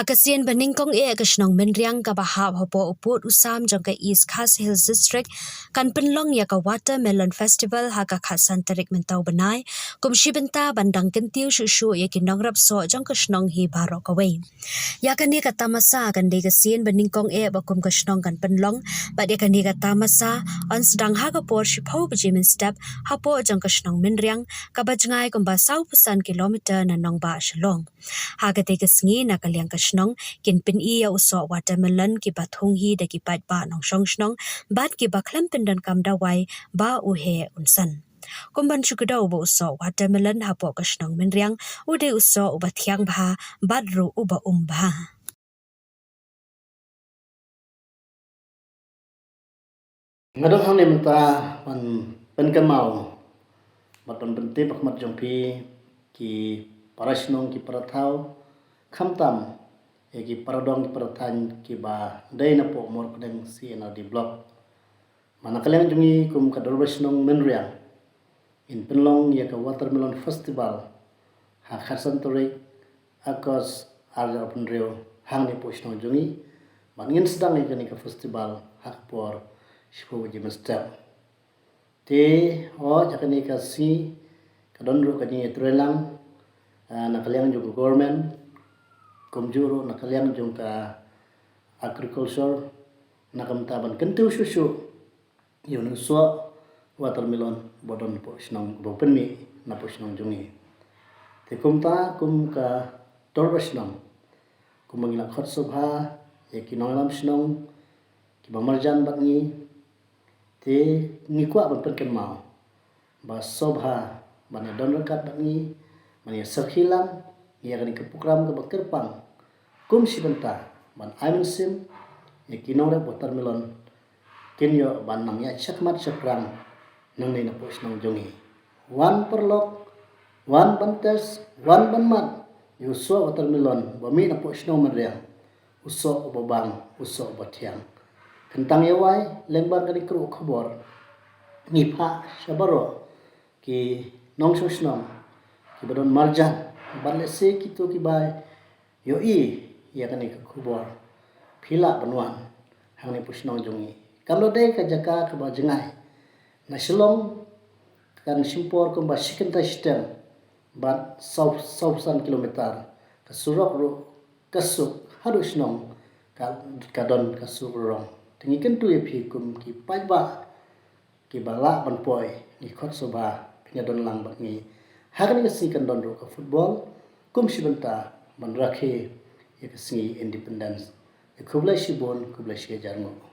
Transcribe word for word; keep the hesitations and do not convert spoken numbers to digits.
Ka sien ba nyngkong eh ka shnong Mynriang kaba hap hapoh u pud u sam jong ka East Khasi Hills District kan pynlong ïa ka Watermelon Festival ha ka khatsan tarik mynta u bnai, kum shi bynta ban dang kyntiew shuh shuh ïa ki nongrep soh jong ka shnong hi baroh kawei. Ïa kane ka tamasa kan dei ka sien ba nyngkong eh ba kum ka shnong kan pynlong, bad ïa kane ka tamasa yn sdang ha ka por shiphew baje mynstep hapoh jong ka shnong Mynriang, kaba jngai kumba sawphew san kilometer na nongbah Shillong. Ha katei ka sngi na ka liang ka shnong kin pyni ïa u soh watermelon kiba thung hi da ki paidbah nongshong shnong bad kiba khlem pyndonkam dawai ba u heh un san. Kum ban shu kdew ba u soh watermelon hapoh ka shnong Mynriang u dei u soh uba thiang bha bad ruh uba um bha. Nga don hangne mynta ban pynkynmaw bad ban pyntip ha khmat jong phi ki para shnong ki para thaw, khamtam ïa ki para dong ki para thaiñ kiba dei napoh Mawryngkneng C and R D Block. Ba na ka liang jong ngi kum ka Dorbar Shnong Mynriang ngin pynlong ïa ka Watermelon Festival ha khatsan tarik August ar hajar arphew hynriew hangne hapoh shnong jong ngi. Bad ngin sdang ïa kane ka festival ha ka por shiphew baje mynstep. Te hooid ha kane ka sngi ka don ruh ka jingïatreilang, ah, na ka liang jong ka government, kumjuh ruh na ka liang jong ka agriculture, na ka bynta ban kyntiew shuh shuh ïa une u soh watermelon ba don napoh shnong, ba pynmih napoh shnong jong ngi. Te kumta kum ka Dorbar Shnong, kumba ngi la khot sngewbha ïa ki nongïalam shnong kiba marjan bad ngi, te ngi kwah ban pynkynmaw ba sngewbha ban ïa don ryngkat bad ngi, ban ïa sakhi lang ïa kane ka program kaba kyrpang kum shi bynta ban ai mynsiem ïa ki nongrep watermelon kin ïoh ban nang ïaid shakhmat shaphrang nangne napoh shnong jong ngi. Wan paralok, wan ban test, wan ban mad ïa u soh watermelon ba mih napoh shnong Mynriang, u soh uba bang, u soh uba thiang. Kyntang ïa wai, lyngba kane ka ruh ka khubor ngi phah sha baroh ki nongshong shnong kiba don marjan, bad lehse kito kiba ïohi ïa kane ka khubor, phi lah ban wan hangne hapoh shnong jong ngi. Kam dei ka jaka kaba jngai, na Shillong kan shim por kumba shi kynta shiteng bad saw, saw san kilometer. Ka surok ruh ka suk haduh shnong ka, ka don ka suk rong. Te ngi kyntu ïa phi kum ki paidbah kiba lah ban poi, ngi khot sngewbha phin ïa don lang bad ngi. Ha kane ka sngi kan don ruh ka football kum shi bynta ban rakhe ïa ka sngi Independence. Khublei shibun, khublei shi hajar nguh.